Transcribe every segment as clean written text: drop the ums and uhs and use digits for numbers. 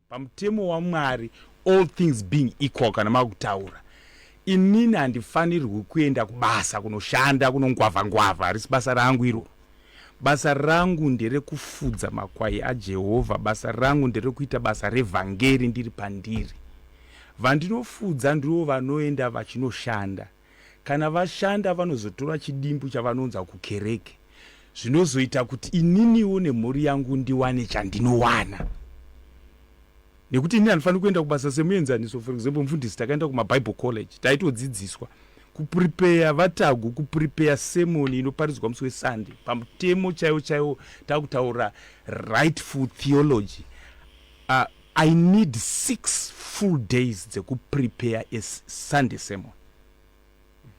Pamutemo waMwari, all things being equal, kana makutaura, inini handifanirwi kuenda kubasa kunoshanda, kunongwavha ngwavha. Harisi basa rangu iroro. Basa rangu nderekufudza makwai aJehovha. Basa rangu nderekuita basa revhangeri ndiri pandiri. Vandinofudza ndivo vanoenda vachinoshanda. Kana vashanda, vanozotora chidimbu chavanounza kukereke, zvinozoita kuti ininiwo nemhuri yangu ndiwane chandinowana, nekuti inini handifaniri kuenda kubasa. Semuenzaniso, for example, mufundisi, takaenda kumaBible college, taitodzidziswa kuprepare vatagu, kuprepare sermon inoparidzwa musi weSunday. Pamutemo chaiwo chaiwo, takutaura rightful theology, I need 6 full days dzekuprepare a Sunday sermon.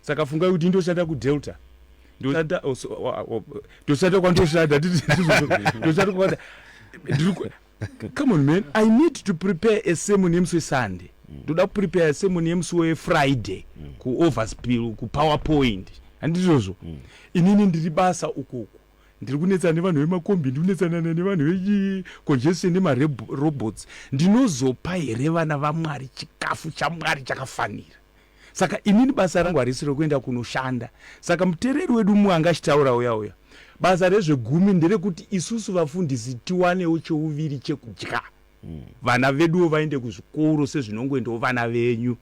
Saka fungai kuti ndoshanda kuDelta, ndoshanda, oh, so, oh, ndoshanda kwandoshanda, ndoshanda kwanda. Come on, man, I need to prepare a sermon yemusi weSunday. Ndoda kuprepare sermon yemusi weFriday kuoverspill, kuPowerPoint, handizvozvo? Inini ndiri basa ukuku, ndiri kunetsana nevanhu vemakombi, ndiri kunetsana nevanhu vechicongestion nemarobots. Ndinozopa here vana vaMwari chikafu chaMwari chakafanira? Saka inini basa rangu harisi rekuenda kunoshanda. Saka muteereri wedu mumwe anga achitaura uya uya, basa rezvegumi nderekuti isusu vafundisi tiwanewo cheuviri chekudya, vana veduwo vaende kuzvikoro sezvinongoendawo vana venyu.